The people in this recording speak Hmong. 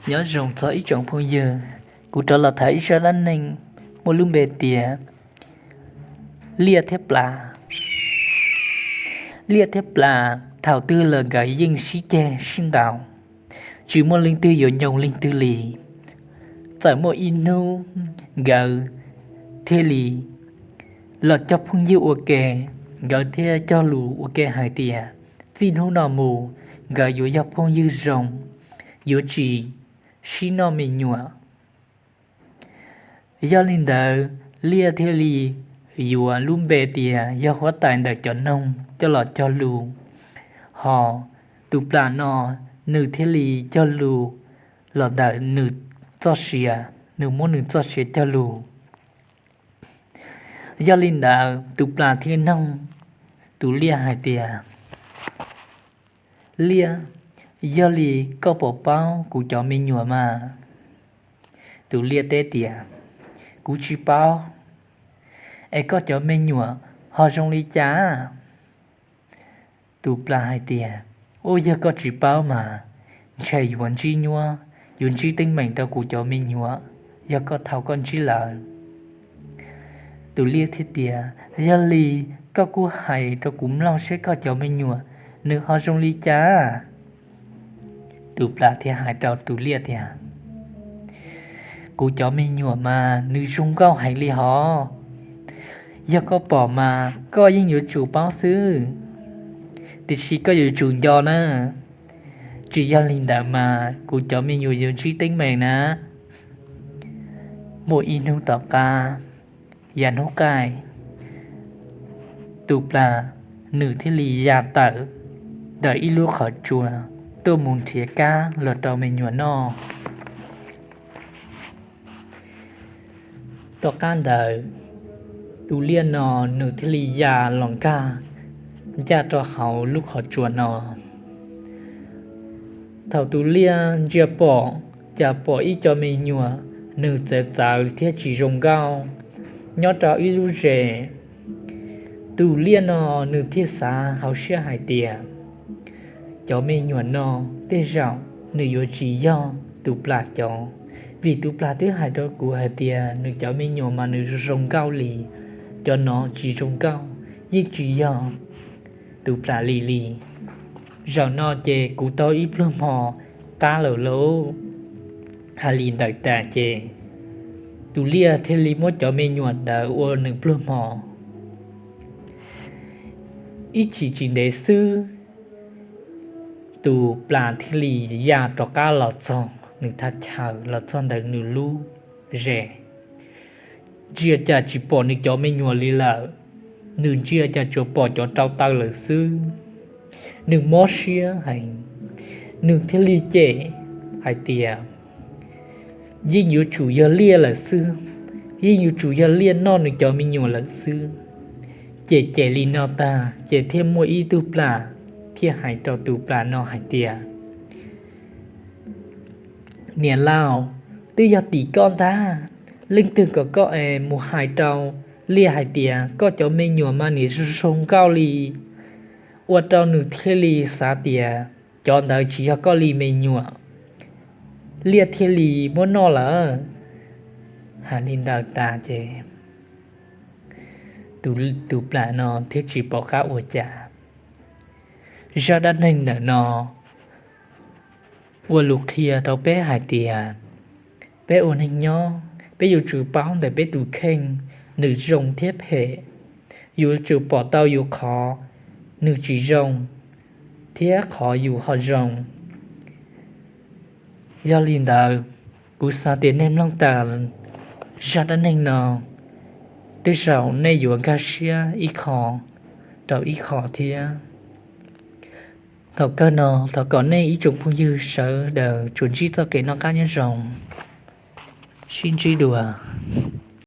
Nyob zoo txog ib tsoom phooj ywg, kuv rov los tham ib zaj dab neeg muaj lub npe tias Liaj thiab Plas. Liaj thiab Plas thaum twg los nkawd yeej sib ceg sib ntaus, tsis muaj leej twg yuav nyoo leej twg li. Txawm muaj ib hnub nkawd thiaj li los cog phooj ywg ua ke, nkawd thiaj cog lus ua ke hais tias txij hnub no mus nkawd yuav yog phooj ywg zoo, yuav tsis sib noj me nyuam. Yog li ntawd, Liaj thiaj li yuav lub npe tias yog huab tais ntawm cov noog coj los cog lus, hos tus Plas no nws thiaj li cog lus los ntawm nws txoj sia, nws muab nws txoj sia cog lus. Yog li ntawd, tus Plas thiaj noog tus Liaj hais tias, Liaj, yog li koj puas paub kuv cov me nyuam mas? Tus Liaj teb tias, Kuv tsis paub. Es koj cov me nyuam ho zoo li cas? Tus Plas hais tias, Ub, yog koj tsis paub mas ntshe yuav ntsib nyuab, yuav ntsib teeb meem rau kuv cov me nyuam yog koj thaum koj ntsib lawm. Tus Liaj thiaj tias, Yog li koj kuj hais rau kuv mloog seb koj cov me nyuam nws ho zoo li cas? Tus Plas thiaj hais rau tus Liaj tias, Kuv cov me nyuam mas nws zoo nkauj heev li hov. Yog koj pom mas koj yeej yuav tsum paub xwb, tiam sis koj yuav tsum nco na. Tsis yog li ntawd mas kuv cov me nyuam yuav ntsib teeb meem na. Muaj ib hnub tom qab, yav hnub qaij, tus Plas nws thiaj li ya tawm ntawm ib lub qhov tsua tuaj mus nrhiav kab los rau me nyuam noj. Tom qab ntawd, tus Liaj no nws thiaj li ya los nkag ncaj rau hauv lub qhov tsua no. Thaum tus Liaj ntsia pom, cas pom ib co me nyuam nws txawv txawv thiab tsis zoo nkauj nyob rau ib lub zes. Tus Liaj no nws thiaj xav hauv siab hais tias, Cov me nyuam no tej zaum nws yuav tsis yog tus Plas cov, vim tus Plas twb hais rau kuv hais tias nws cov me nyuam mas nws zoo zoo nkauj li, cov no tsis zoo nkauj, yeej tsis yog tus Plas li li. Zaum no ces kuv tau ib pluag hmo qab lawm lauj. Hais li ntawd tas ces tus Liaj thiaj li muab cov me nyuam ntawd ua nws pluag hmo. Ib chim tsis ntev xwb, tus Plas thiaj li ya rov qab los txog nws thaj chaw, los txog ntawm nws lub zes. Ntsia cas tsis pom nws cov me nyuam li lawm, nws ntsia cas tsuas pom cov rau taw lawm xwb. Nws mob siab heev, nws thiaj li cem hais tias, Yeej yuav tsum yog Liaj lawm xwb, yeej yuav tsum yog Liaj noj nws cov me nyuam lawm xwb. Ces cem li no tag ces thiaj muaj ib tug Plas thiaj hais rau tus Plas no hais tias, Niam laus, twb yog tim koj ntag, leej twg kom koj es mus hais rau Liaj hais tias koj cov me nyuam mas niam zoo zoo nkauj li, ua rau nws thiaj li xav tias cov ntawd tsis yog koj li me nyuam, Liaj thiaj li muab noj lawm. Hais li ntawd tas ces tus Plas no thiaj tsis pom qab ua cas. Zaj dab neeg ntawm no ua lus qhia rau peb hais tias, peb ua neeg nyob peb yuav tsum paub ntawm peb tus kheej, nws zoo thiab phem, yuav tsum pom tau yus qhov nws tsis zoo thiab qhov yus ho zoo. Yog li ntawd, kuv xav tias nej mloog tas zaj dab neeg no, tej zaum nej yuav nkag siab ib qho rau ib qho thiab. Thaum kawg no thov kom nej ib tsoom phooj ywg sawv daws tsuas ntsib txoj kev noj qab nyob zoo, sib ntsib dua.